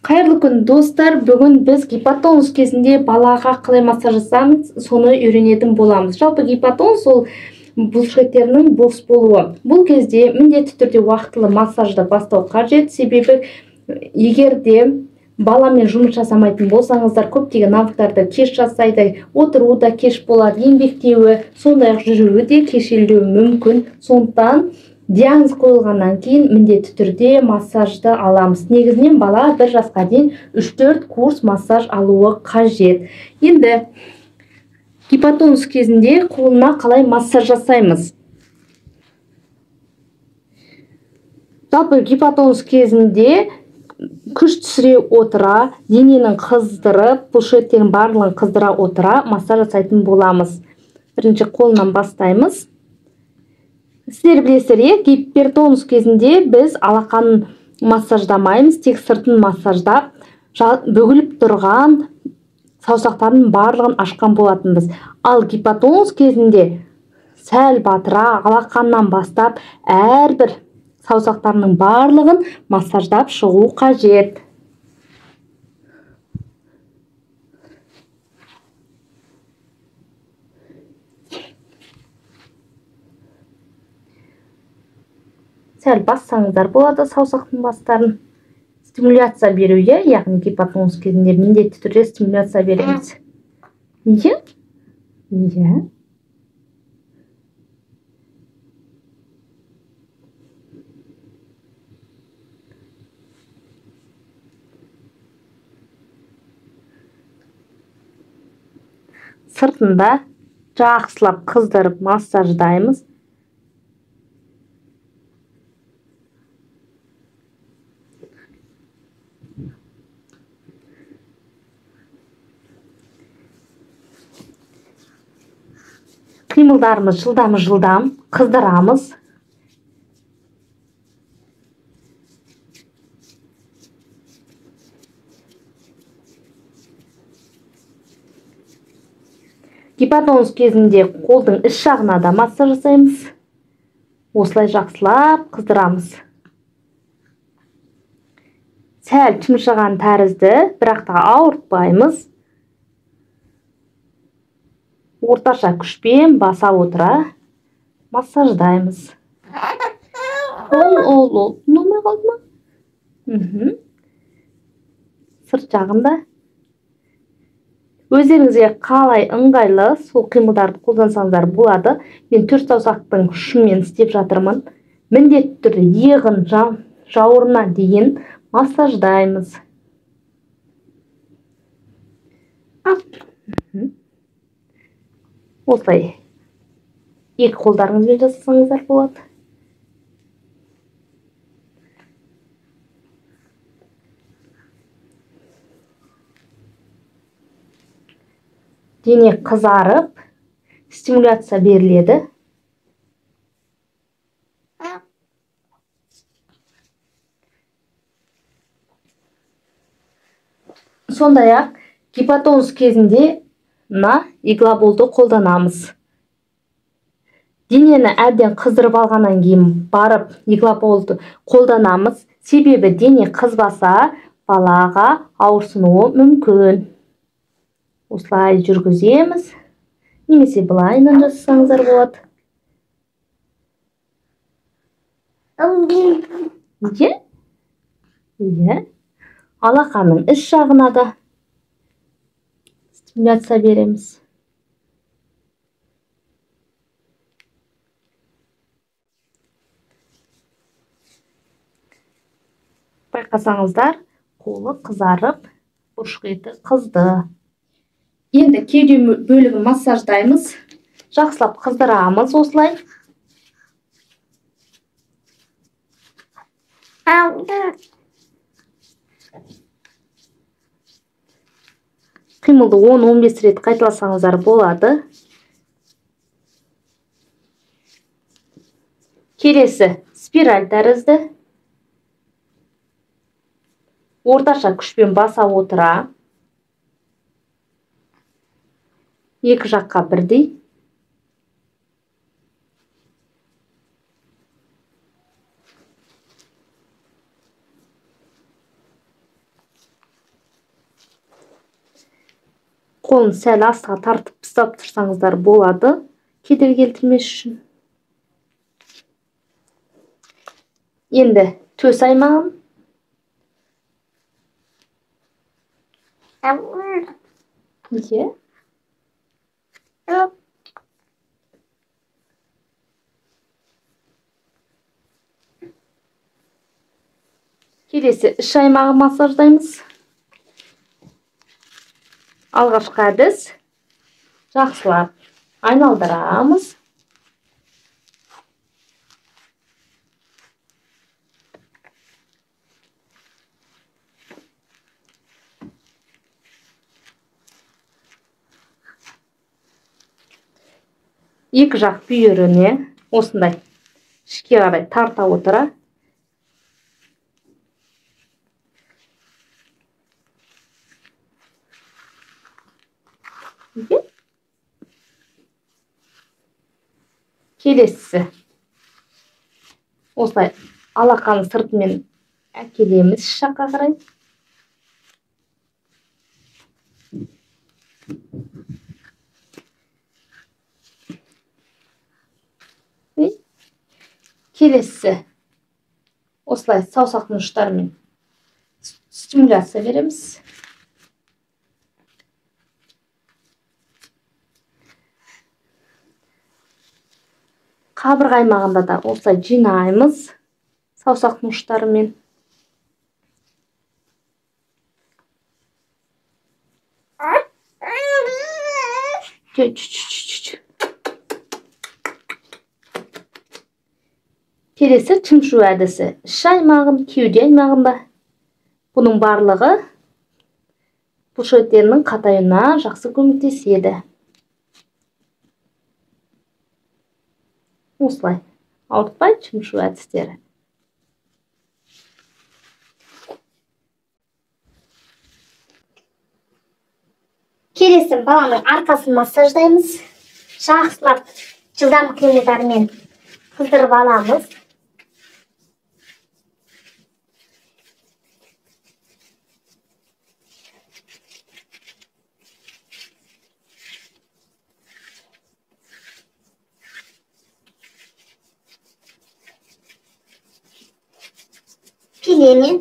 Қайырлы күн, достар. Бүгін біз гипотонус кезінде балаға қалай массаж жасаймыз, соны үйренетін боламыз. Жалпы гипотонус ол бұлшықеттерінің бос болуы. Бұл кезде міндетті түрде уақытылы массажды бастау қажет. Себебі егер де баламен жұмыс жасамайтын болсаңыздар, көптеген навыктарды кеш жасайды, отыруы да кеш болады, еңбектеуі, сондай-ақ жүруі де кешелеуі мүмкін. Сондықтан диагноз қойылғаннан кейін міндетті түрде массажды аламыз. Негізінен бала 1 жасқа дейін 3-4 курс массаж алуы қажет. Енді гипотонус кезінде қолына қалай массаж жасаймыз? Жалпы гипотонус кезінде күш түсіре отыра, дененің қыздырып, бұлшықеттердің барлығын қыздыра отыра массаж жасайтын боламыз. Бірінші қолынан бастаймыз. Сіздер білесіздер, гипертонус кезінде біз алақанын массаждамаймыз, тек сыртын массаждап, бүгіліп тұрған саусақтардың барлығын ашқан болатынбыз. Ал гипотонус кезінде сәл батыра, алақаннан бастап әрбір саусақтарының барлығын массаждап шығу қажет. Сәл бассаңыздар болады саусақтың бастарын. Стимуляция беруге, яғни гипотонус кезінде міндетті түрде стимуляция береміз. Иә? Иә. Сыртында жақсылап қыздырып массаждаймыз. Қимылдарымыз жылдам-жылдам қыздырамыз. Гипотонус кезінде қолдың іш жағына да массаж жасаймыз. Осылай жақсылап қыздырамыз. Сәл тұншыған тәрізді, бірақ та ауыртпаймыз. Орташа күшпен баса отыра массаждаймыз. Ол, ұнамай қалды ма? Сырт жағында. Өздеріңізге қалай ыңғайлы сол қимылдарды қолдансаңыздар болады. Мен 4 саусақтың ұшымен істеп жатырмын. Міндетті түрде иығын жауырына дейін массаждаймыз. Осылай екі қолдарыңызбен жасасаңыздар болады. Дене қызарып, стимуляция беріледі. Сондай-ақ гипотонус кезінде на иглоболды қолданамыз. Денені әбден қыздырып алғаннан кейін барып иглоболды қолданамыз. Себебі дене қызбаса балаға ауырсынуы мүмкін. Осылай жүргіземіз. Немесе былайынан жасасаңыздар болады. Иә? Иә. Алақанның іш жағына да стимуляция береміз. Байқасаңыздар, қолы қызарып, бұлшық еті қызды. Енді кеуде бөлігін массаждаймыз. Жақсылап қыздырамыз осылай. Қимылды 10-15 рет қайталасаңыздар болады. Келесі спираль тәрізді. Орташа күшпен баса отыра. Екі жаққа бірдей. Қолын сәл астыға тартып ұстап тұрсаңыздар болады, кедергі келтірмес үшін. Енді төс аймағын. Неге? Келесі іш аймағын массаждаймыз. Алғашқы әдіс жақсылап айналдырамыз. Екі жақ бүйіріне осындай ішке қарай тарта отыра келесісі осылай алақанның сыртымен әкелеміз іш жаққа қарай. Келесісі осылай саусақтың ұштарымен стимуляция береміз. Қабырға аймағында да осылай жинаймыз саусақтың ұштарымен. Келесі шымшу әдісі. Іш аймағын, кеуде аймағында. Бұның барлығы бұлшықеттерінің қатаюына жақсы көмектеседі. Осылай ауыртпай шымшу әдістері. Келесі баланың арқасын массаждаймыз. Жақсылап жылдам қимылдармен қыздырып аламыз. Пилемен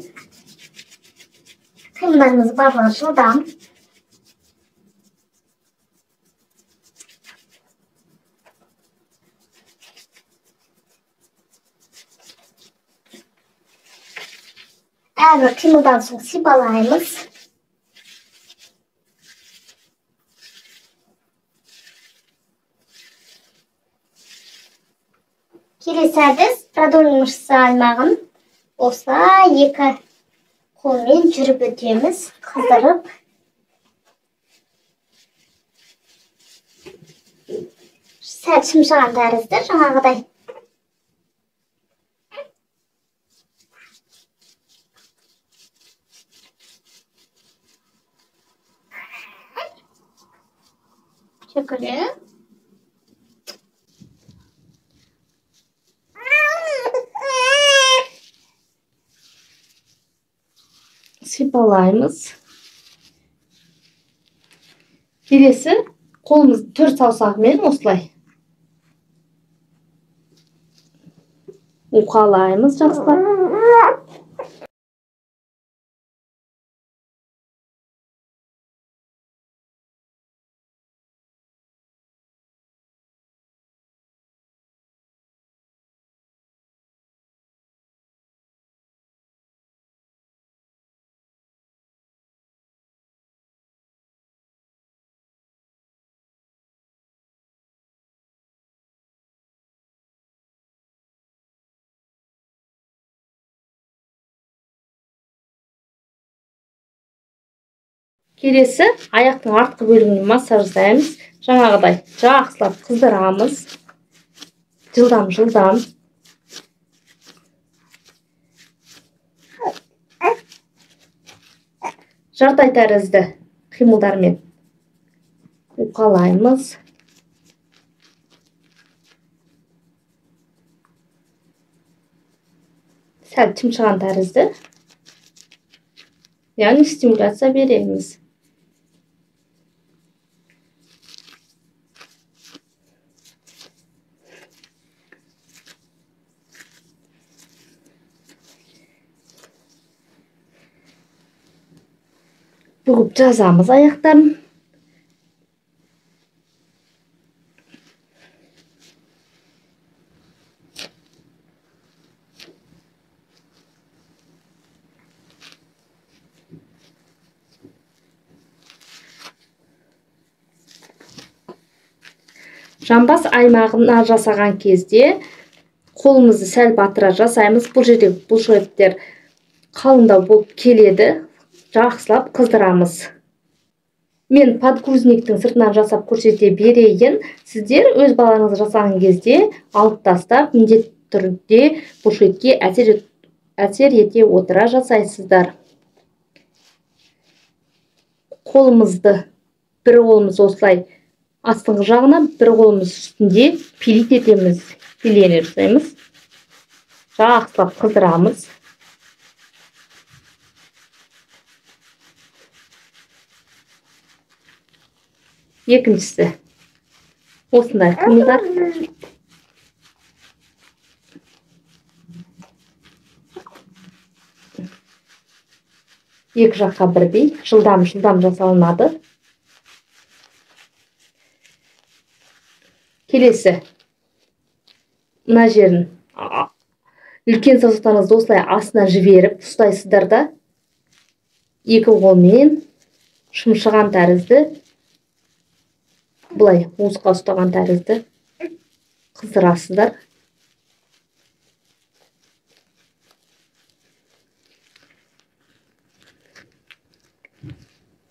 қимылдарымыз барлығы жылдам. Әрбір қимылдан соң сипалаймыз. Келесі әдіс продольный мышца аймағын осылай екі қолмен жүріп өтеміз, қыздырып. Сәл шымшыған тәрізді жаңағыдай. Шекілі. Сипалаймыз. Келесі қолымыз төрт саусағымен осылай уқалаймыз жақсылап. Келесі аяқтың артқы бөлігін массаждаймыз. Жаңағыдай жақсылап қыздырамыз. Жылдам жылдам. Жарты ай тәрізді қимылдармен уқалаймыз. Сәл шымшыған тәрізді. Яғни стимуляция береміз. Бүгіп жазамыз аяқтарын. Жамбас аймағына жасаған кезде қолымызды сәл батыра жасаймыз. Бұл жерде бұлшықеттер қалыңдау болып келеді. Жақсылап қыздырамыз. Мен подгузниктің сыртынан жасап көрсете берейін. Сіздер өз балаңызды жасаған кезде алып тастап, міндетті түрде бұлшықетке әсер ете отыра жасайсыздар. Қолымызды, бір қолымыз осылай астыңғы жағына, бір қолымыз үстінде пилить етеміз, пилене жасаймыз. Жақсылап қыздырамыз. Екіншісі осындай қимылдар. Екі жаққа бірдей жылдам-жылдам жасалынады. Келесі мына жерін үлкен саусақтарыңызды осылай астына жіберіп ұстайсыздар да, екі қолмен шымшыған тәрізді, былай уысқа ұстаған тәрізді қыздырасыздар.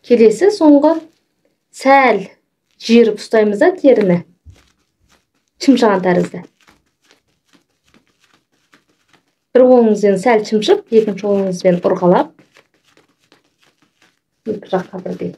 Келесі соңғы сәл жиырып ұстаймыз да теріні, шымшыған тәрізді. Бір қолыңызбен сәл шымшып, екінші қолыңызбен ұрғалап, екі жаққа бірдей.